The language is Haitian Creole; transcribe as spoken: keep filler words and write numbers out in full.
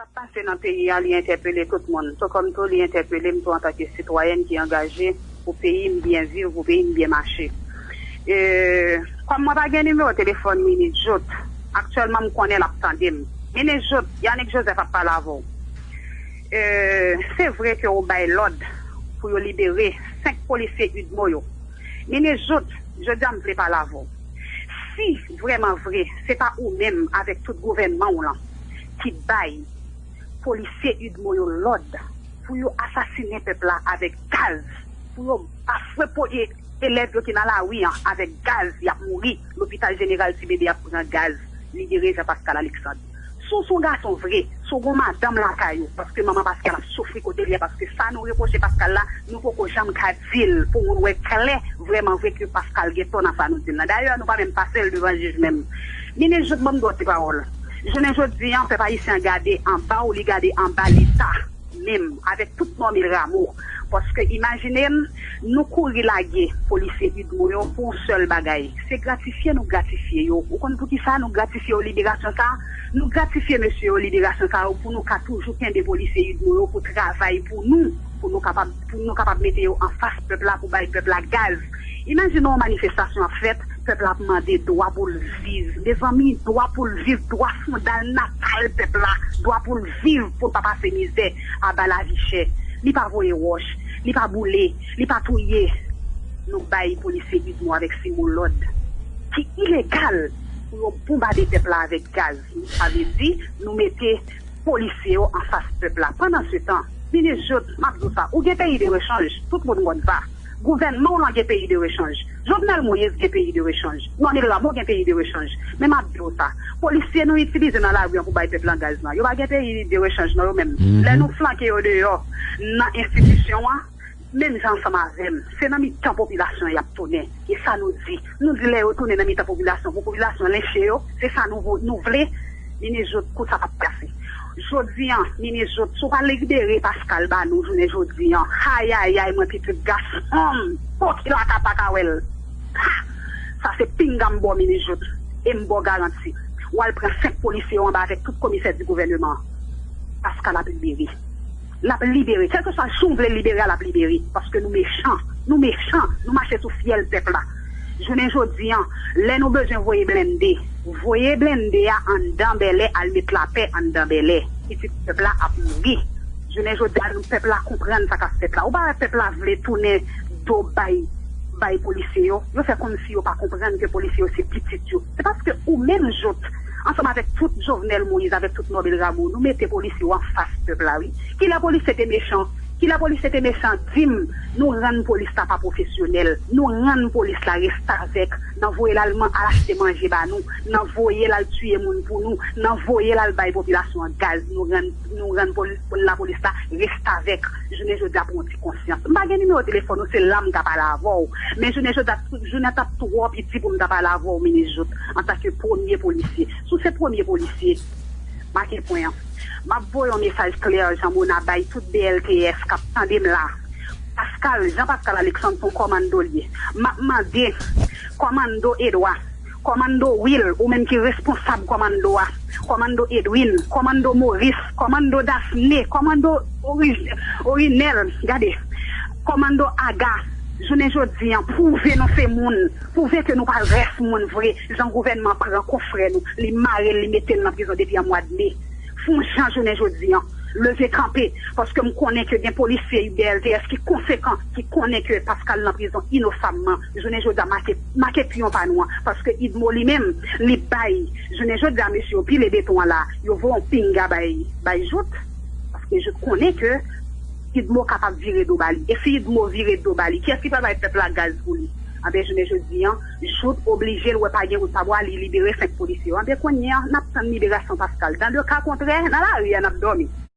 Sa k pase nan peyi a, li entèpele tout moun. Tou kòm tou, li entèpele m tou antanke sitwayèn ki angaje pou peyi m byen viv, pou peyi m byen mache. E, kòm mwen pa gen nimewo telefòn Minis Jouthe, aktyèlman m konnen l ap tande m. Minis Jouthe, Yanick Joseph ap pale avè w. E, se vre ke w bay lòd pou yo libere senk polisye UDMO yo. Minis Jouthe, jodi a m vle pale avè w. Si vrèman vre, se pa ou menm avèk tout gouvènman w lan ki bay polisye UDMO yo lòd pou yo asasinen pèp la avèk gaz, pou yo bafwe po- e- elèv yo ki nan lari an avèk gaz, y ap mouri, lopital jeneral Ti Bebe ap pran gaz, libere Jean Pascal Alexandre. Si w se yon gason vre, si w gen yon madanm lakay ou, paske manman Pascal ap soufri kote l ye, paske sa nou repwoche Pascal la, nou poko janm ka di l pou moun wè klè, vrèman vre, ke Pascal gen tò nan sa nou di l lan. Dayè, nou pa menm pase l devan jij menm. Minis Jouthe, ban m dwa ti pawòl. Jounen jodi an, pèp ayisyen an gade anba w, li gade anba Leta menm, avèk tout Normil Rameau. Paske imajine n, nou kouri lage polisye UDMO yo pou yon sèl bagay. Se gratifye nou gratifye yo. Ou konn poukisa nou gratifye yo liberasyon sa a? Nou gratifye mesye yo liberasyon sa yo pou nou ka toujou kenbe polisye UDMO yo pou travay pou nou, pou nou kapab, pou nou kapab mete yo anfas pèp la pou bay pèp la gaz. Imajine yon manifestasyon ap fèt, pèp la ap mande dwa pou l viv. Mezanmi, dwa pou l viv, dwa fondal natal pèp la, dwa pou l viv, pou l pa pase mizè, aba lavi chè. Li pa voye wòch, li pa boule, li pa touye. Nou bay polisye UDMO avèk simo lòd ki ilegal pou yo bonbade pèp la avèk gaz. Sa vle di, nou mete polisye yo anfas pèp la. Pandansetan, Minis Jouthe, m ap di w sa, ou gen peyi de rechanj, tout moun konn sa. Gouvènman w lan gen peyi de rechanj. Jovenel Moïse gen peyi de rechanj. Normil Rameau gen peyi de rechanj. Men m ap di w sa, polisye nou itilize nan lari an pou bay pèp lan gaz lan, yo pa gen peyi de rechanj non yo menm. Lè nou flanke yo deyò nan enstitisyon an, menm jan ansanm avè m, se nan mitan popilasyon an y ap tounen. E sa nou di. Nou di lè yo tounen nan mitan popilasyon, pou popilasyon lenche yo, se sa nou vo- nou vle. Minis Jouthe, kou sa p ap pase. Jodi an, Minis Jouthe, si w pa libere Pascal ba nou jounen jodi an, ayayay, mwen pitit gason m, pokila ka pa ka wè l. Ha! Sa se pinga m ba w, Minis Jouthe. E m ba w garanti. W al pran senk polisye yo anba avèk tout komisè di gouvèneman an. Pascal ap libere. L ap libere. Kèlkeswa jou w vle l libere a, l ap libere. Paske nou mechan. Nou mechan. Nou mache sou fyèl pèp la. Jounen jodi an, lè nou bezwen voye blende, voye blende a anndan Bèlè, al met lapè anndan Bèlè. Pitit pèp la ap mouri. Jounen jodi a, nou, pèp la konprann sa k ap fèt la. Ou pa wè pèp la vle tounen do bay, bay polisye yo? Yo fè kòmsi yo pa konprann ke polisye yo se pitit yo. Se paske ou menm Jouthe, ansanm avèk tout Jovenel Moïse, avèk tout Normil Rameau, nou mete polisye yo anfas pèp la, wi. Kilè polisye te mechan? Kilè polisye te mechan? Di m, nou rann polis la pa pwofesyonèl. Nou rann polis la restavèk nan voye l al man- al achte manje ba nou, nan voye l al tiye moun pou nou, nan voye l al bay popilasyon an gaz. Nou rann, nou rann poli- lapolis la restavèk. Jounen jodi a, pran yon ti konsyans. M pa gen nimewo telefòn ou, se la m ka pale avè w. Men jounen jodi a, jounen an t ap twò piti pou m ta pale avè w, Minis Jouthe, antanke premye polisye. Si w se premye polisye, make pwen an. M ap voye yon mesaj klè, Jean Mona, bay tout B L T S k ap tande m la. Pascal, Jean Pascal Alexandre, se yon kòmando l ye. M ap mande kòmando Edouard, kòmando Will, ou menm ki responsab kòmando a, kòmando Edwin, kòmando Maurice, kòmando Daphné, kòmando Ori- Orinel, gade, kòmando Aga, jounen jodi an, pwouve nou se moun, pwouve ke nou pa rès moun vre, jan gouvènman pran konfrè nou, li mare l, li mete l nan prizon depi an mwa de me. Fè yon jan jounen jodi an, leve kanpe, paske m konnen ke gen polisye B L T S ki konsekan, ki konnen ke Pascal nan prizon inosamman. Jounen jodi a, make, make pyon pa nou an, paske UDMO li menm, li bay, jounen jodi a, mesye yo pile beton an la, yo voye yon pinga bay, bay Jouthe, paske Jouthe konnen ke UDMO kapab vire do ba li. E si UDMO vire do ba li, kiyès ki pral bay pèp la gaz pou li? Anben, jounen jodi an, Jouthe oblije, l wè pa gen wout pa bwa, li libere senk polisye yo. Anben, kounye a, n ap tann liberasyon Pascal. Dans le cas contraire, nan lari a, n ap dòmi.